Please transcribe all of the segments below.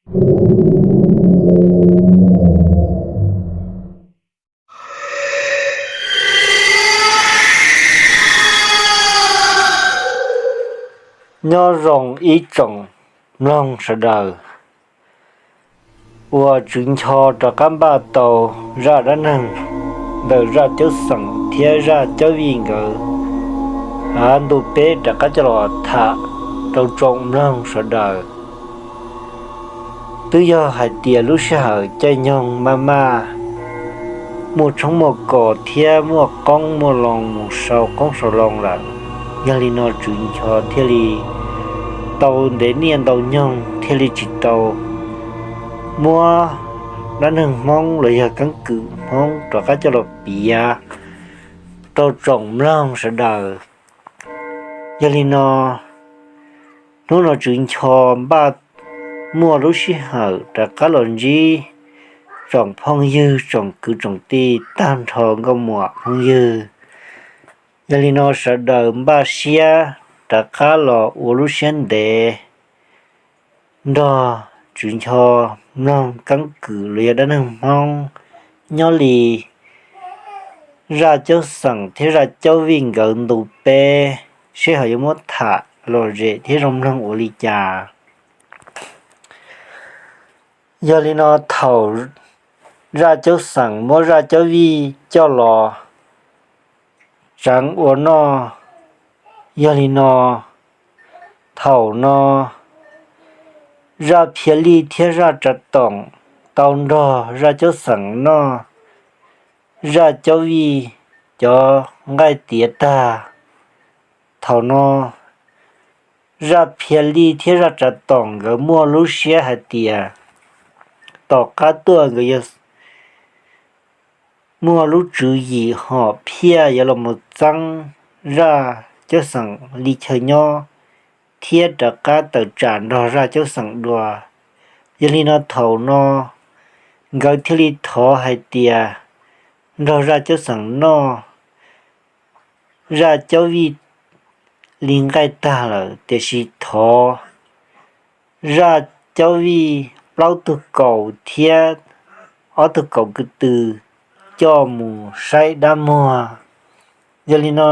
Nyob zoo ib tsoom mloog sawv daws, uas Tswv Ncho rov qab npaj tau zaj dab neeg ntawm Zaj Caub Xeem thiab Zaj Caub Vij nkawd, av ntu peb rov qab coj los tham rau tsoom mloog sawv daws. Twb yog hais tias lub sij hawm caij nyoog maj maj, muaj tshoob muaj kos thiab muaj qoob muaj loo mus sau qoob sau loo lawm, yog li no Tswv Ncho thiaj li tau ntev niaj ntau nyoog thiaj li tsis tau muab dab neeg Hmoob los yog keeb kwm Hmoob rov qab coj los piav rau tsoom mloog sawv daws. Yog li no, hnub no Tswv Ncho npaj muaj lub sij hawm rov qab los ntsib tsoom phooj ywg tsoom kwv tsoom tij tag nrho nkauj muam phooj ywg. Yog li no sawv daws npaj siab rov qab los ua lub siab ntev nrog Tswv Ncho mloog keeb kwm los yog dab neeg Hmoob nyob li Zaj Caub Xeem thiab Zaj Caub Vij nkawd ntu peb, seb ho yuav muab tham lom zem thiab zoo mloog ua li cas. Yog li no thaum Zaj Caub Xeem muab Zaj Caub Vij coj los tseev ua noj, yog li no thaum no Zaj Phia Lij thiab Zaj Tsav Toom tau nrog Zaj Caub Xeem noj Zaj Caub Vij cov nqaij tiav tag. Thaum no Zaj Phia Lij thiab Zaj Tsav Toom nkawd muaj lub siab hais tias tom qab tuaj nkawd yuav muaj lub tswv yim hom phiaj yuav los mus txeeb Zaj Caub Xeem li chaw nyob thiab rov qab tawm tsam nrog Zaj Caub Xeem dua. Yog li no thaum no nkawd thiaj li thov hais tias nrog Zaj Caub Xeem noj Zaj Caub Vij li nqaij tag lawm, tiam sis thov Zaj Caub Vij plaub tug kaus thiab ob tug kaus kwv tw coj mus saib dab muag. Yog li no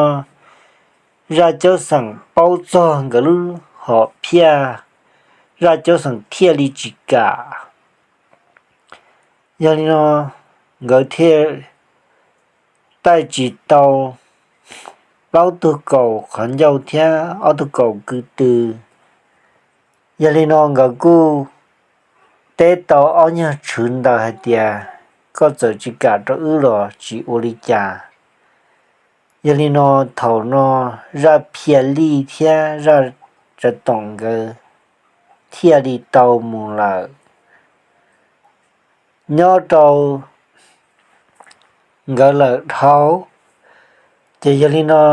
Zaj Caub Xeem paub txog nkawd lub hom phiaj, Zaj Caub Xeem thiaj li tsis kam. Yog li no nkawd thiaj taij tsis tau plaub tug kaus qhov ncauj thiab ob tug kaus kwv tw. Yog li no nkawd kuj teb tau ob nyuag tshwv ntawd hais tias koj txawm tsis kam rau wb los tsis ua li cas. Yog li no thaum no Zaj Phia Lij thiab Zaj Tsav Toom nkawd thiaj li tau mus lawm. Nyob rau nkawd lawm dhau, ces yog li no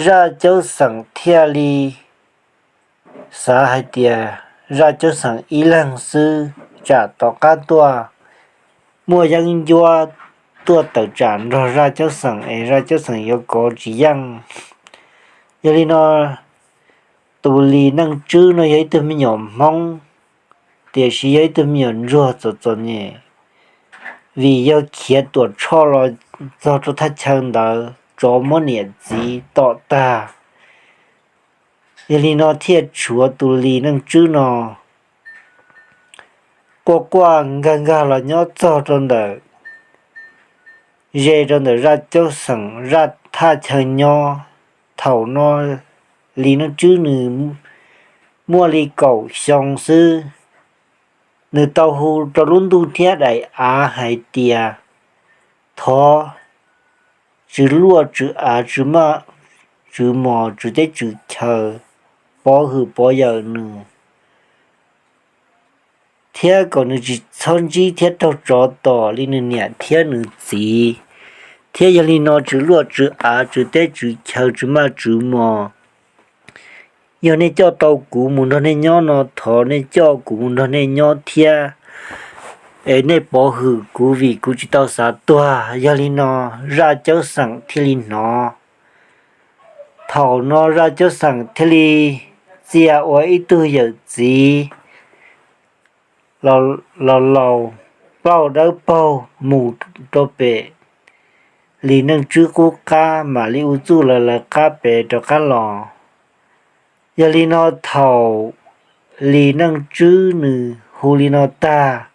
Zaj Caub Xeem thiaj li xav hais tias Zaj Caub Xeem ib leeg xwb, tsam tom qab tuaj muaj yeeb ncuab tuaj tawm tsam nrog Zaj Caub Xeem es Zaj Caub Xeem yuav kov tsis yeej. Yog li no tus Lis Neej Tswb no yog ib tug me nyuam Hmoob, tiam sis yog ib tug me nyuam ntsuag txom txom nyem, vim yog khiav Tuam Tshoj los txog rau thaj chaw ntawd tsov muab niam txiv tom tag. Yog li no thiaj tshuav tus Lis Neej Tswb no quaj quaj nkag nkag los nyob txog rau ntawm, ze rau ntawm Zaj Caub Xeem Zaj thaj chaw nyob. Thaum no Lis Neej Tswb nws muaj li kaum xyoo xwb, nws tau hu rau lub ntuj thiab daim av hais tias thov tswv luaj tswv av tswv maj tswv mos tswv teb tswv chaw pov hwm pov yawm nws, thiab kom nws tsis txhob ntsib thiab raug tsov tom li nws niam thiab nws txiv. Thiab yog li no tswv luaj tswv av tswv teb tswv chaw tswv maj tswv mos, yog nej coj tau kuv mus nrog nej nyob no thov nej coj kuv mus nrog nej nyob thiab, es nej pov hwm kuv vim kuv tsis tau xav tuag. Yog li no Zaj Caub Xeem thiaj li hnov. Thaum no Zaj Caub Xeem thiaj li txia ua ib tug yawm txiv los laus, plaub dawb paug mus rau pem Lis Neej Tswb qub qab, mam li ua txuj lawv lawv qab pem rov qab los. Yog li no thaum Lis Neej Tswb nws hu li no tag,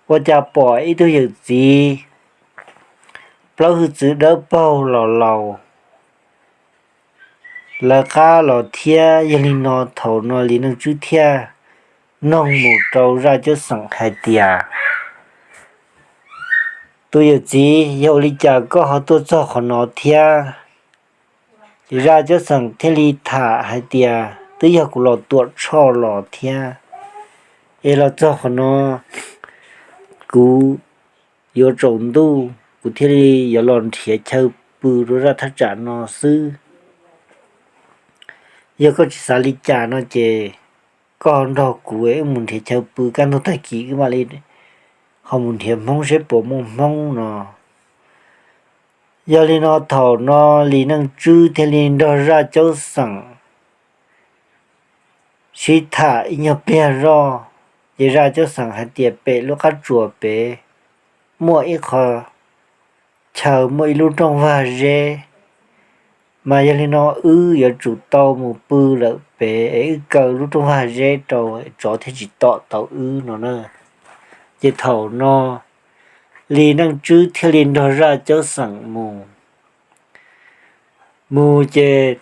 ua cas pom ib tug yawm txiv plaub hwj txwv dawb paug los laus lawv qab los thiab. Yog li no thaum no Lis Neej Tswb thiaj noog mus rau Zaj Cuab Xeem hais tias, tus yawm txiv, yog ua li cas koj ho tuaj txog qhov no thiab? Ces Zaj Cuab Xeem thiaj li tham hais tias, twb yog kuv los tuam tshoj los thiab, es los txog qhov no kuv yuav tsaus ntuj, kuv thiaj li yuav los nrhiav chaw pw rau zaj thaj tsam no xwb. Yog koj tsis xav li cas no ces koj nrog kuv wb mus nrhiav chaw pw, kaj ntug tag kis wb mam li ho mus nrhiav Hmoob seb puas muaj Hmoob no. Yog li no thaum no Lis Neej Tswb thiaj li nrog Zaj Cuab Xeem sib tham ib nyuag pliag zoj, ces Zaj Cuab Xeem hais tias pem lub qab tsuas pem muaj ib qho chaw muaj ib lub rooj vag zeb, mas yog li no wb yuav tsum tau mus pw lawm pem es wb kaw lub rooj vag zeb rau tsov thiaj tsis tom tau wb no na. Ces thaum no Lis Neej Tswb thiaj li nrog Zaj Cuab Xeem mus. Mus ces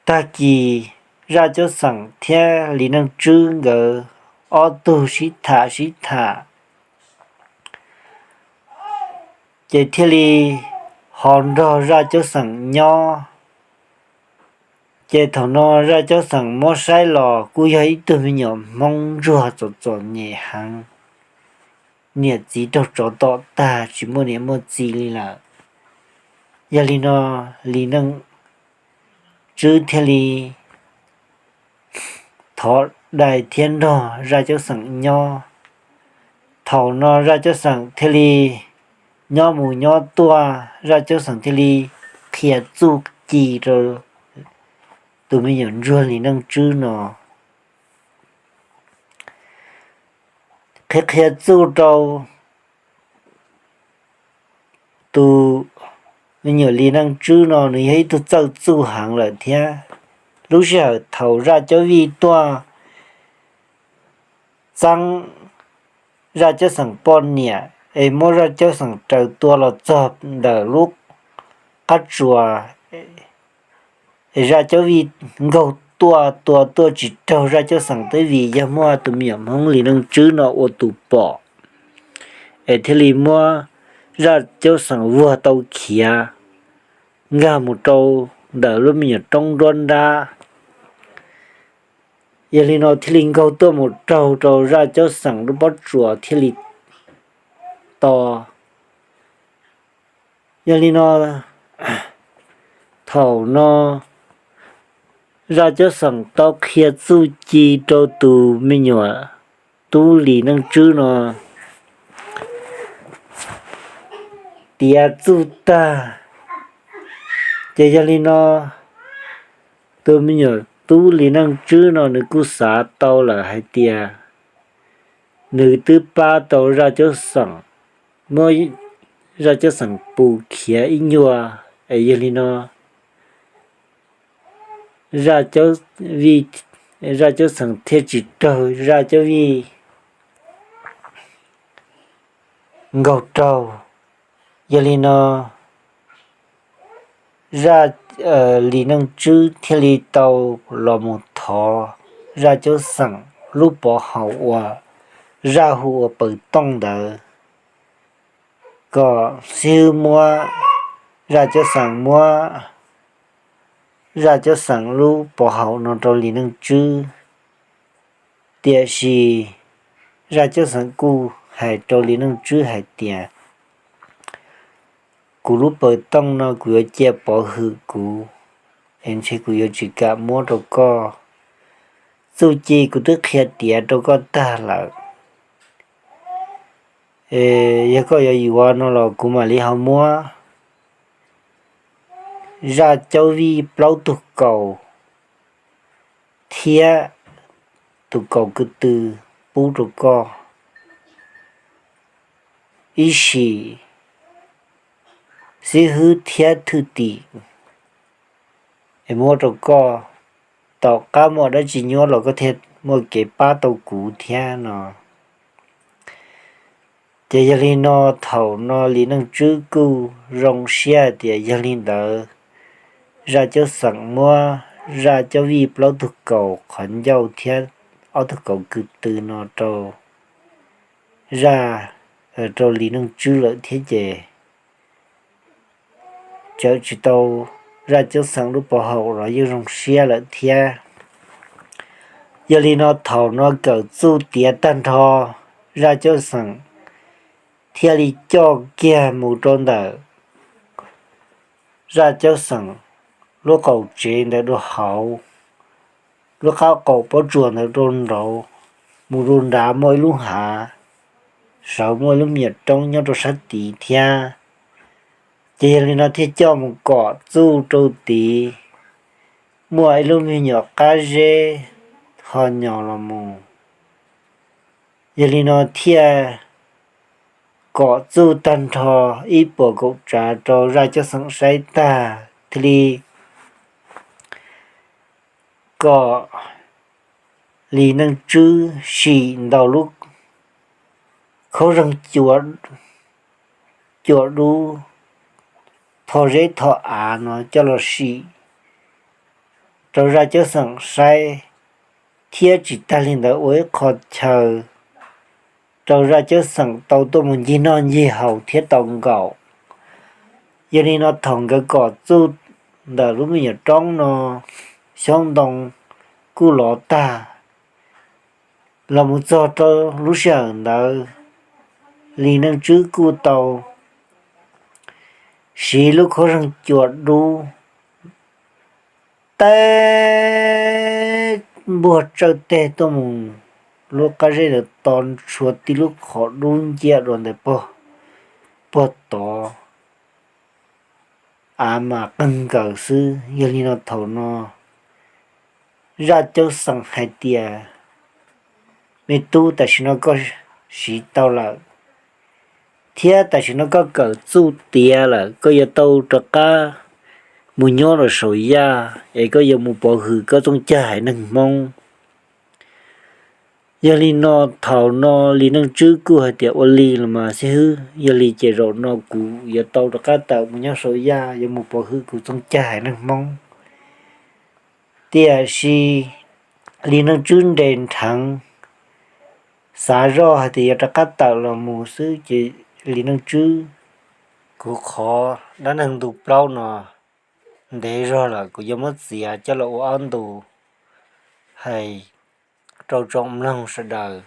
tag kis Zaj Cuab Xeem thiab Lis Neej Tswb nkawd ob tug sib tham sib tham, ces thiaj li ho nrog Zaj Cuab Xeem nyob. Ces thaum no Zaj Cuab Xeem muab saib los kuj yog ib tug me nyuam Hmoob ntsuag txom txom nyem heev, niam txiv raug tsov tom tag tsis muaj niam muaj txiv li lawm. Yog li no Lis Neej Tswb thiaj li thov dai thiab nrog Zaj Cuab Xeem nyob. Thaum no Zaj Cuab Xeem thiaj li nyob mus nyob tuaj, Zaj Cuab Xeem thiaj li qhia txuj ci rau tus me nyuam ntsuag Lis Neej Tswb no. Qhia qhia txuj rau tus me nyuam Lis Neej Tswb no, nws yog ib tug txawj txuj heev lawm thiab. Lub sij hawm thaum Zaj Cuab Vij tuaj txeeb Zaj Cuab Xeem poj niam es muab Zaj Cuab Xeem raws tua los txog ntawm lub qab tsuas, es Zaj Cuab Vij nkaug tuaj tua tuaj tsis raug Zaj Cuab Xeem twb vim yog muaj tus me nyuam Hmoob Lis Neej Tswb no ua tus pom, es thiaj li muab Zaj Cuab Xeem vuag tau khiav nkag mus rau ntawm lub me nyuam roob nruab nrab. Yog li no thiaj li nkaug tuaj mus raug rau Zaj Cuab Xeem lub pob tsuas thiaj li to. Yog li no thaum no Zaj Cuab Xeem tau qhia txuj ci rau tus me nyuam tub Lis Neej Tswb no tiav txuj tag. Ces yog li no tus me nyuam tub Lis Neej Tswb no nws kuj xav tau lawm hais tias nws twb pab tau Zaj Cuab Xeem, muab Zaj Cuab Xeem pus khiav ib nyuag, es yog li no Zaj Cuab Xeem thiaj tsis raug Zaj Cuab Vij nkaug raug. Yog li no Zaj Lis Neej Tswb thiaj li tau los mus thov Zaj Cuab Xeem lub pov haum uas Zaj hu ua Paws Tooj ntawd kom xib hwb muab, Zaj Cuab Xeem muab Zaj Cuab Xeem lub pov haum no rau Lis Neej Tswb. Tiam sis Zaj Cuab Xeem kuj hais rau Lis Neej Tswb hais tias kuv lub Paws Tooj no kuv yuav cia pov hwm kuv, es ntshe kuv yuav tsis kam muab rau koj. Txuj ci kuv twb qhia tiav rau koj tag lawm, yog koj yuav yuav no los kuv mam li ho muab Zaj Cuab Vij plaub tug kaus thiab tus kaus ko tw pub rau koj ib sim xib hwb thiab thwj tim, es muab rau koj, tom qab muaj dab tsi nyuaj los koj thiaj muaj kev pab tau kuv thiab no. Ces yog li no thaum no Lis Neej Tswb kuj zoo siab tias yog li ntawd Zaj Caub Xeem muab Zaj Caub Vij plaub tug kaus qhov ncauj thiab ob tug kaus ko tw no rau Zaj, rau Lis Neej Tswb lawm thiab ces txawm tsis tau Zaj Caub Xeem lub pov haum los yeej zoo siab lawm thiab. Yog li no thaum no kawm txuj tiav tag nrho, Zaj Caub Xeem thiaj li coj kiag mus rau ntawm Zaj Caub Xeem lub qaum tsev ntawd rau hauv, lub qab qaum pob tsuas ntawd rau nraud, mus rau nrad muaj ib lub hav, sawv muaj ib lub me nyuam roob nyob rau sab tid thiab. Ces yog li no thiaj coj mus kom txuj rau tid, muaj ib lub me nyuam qab zeb ho nyos los mus. Yog li no thiaj kom txuj tag nrho ib puas kaum tsav rau Zaj Caub Xeem saib tag thiaj li kom Lis Neej Tswb sim ntaus lub khaub zeeg cua dub, tho zeb tho av no coj los sim rau Zaj Caub Xeem saib, thiab tsis tag li ntawd ua ib qho chaw rau Zaj Caub Xeem tau tuaj mus ncig noj ncig haus thiab tau nkaum. Yog li no thaum nkawd kom txuj ntawm lub me nyuam roob no, xyoob ntoo kuj lov tag los mus txog rau lub sij hawm ntawd, Lis Neej Tswb kuj tau siv lub khaub zeeg cua dub teb npuaj tsawj teg tuaj mus, lub qab zeb ntawd to tshuav tib lub qhov dub nciab dua ntawm puag tod, av mas qeeg nkaws xwb. Yog li no thaum no Zaj Caub Xeem hais tias, me tub, tam sim no koj siv tau lawm, thiab tam sim no koj kawm txuj tiav lawm, koj yuav tau rov qab mus nyob rau saum yaj es koj yuav mus pov hwm koj txooj cag haiv neeg Hmoob. Yog li no thaum no Lis Neej Tswb kuj hais tias, ua li los mas xib hwb, yog li ces zaum no kuv yuav tau rov qab tawm mus nyob saum yaj yuav mus pov hwm kuv txooj cag haiv neeg Hmoob. Tiam sis Lis Neej Tswb nres nrheev, xav zoj hais tias yuav rov qab tawm los mus xwb ces Lis Neej Tswb, kuv qhov dab neeg ntu plaub no ntev zog lawm, kuv yuav muab txiav coj los ua ob ntu hais rau tsoom mloog sawv daws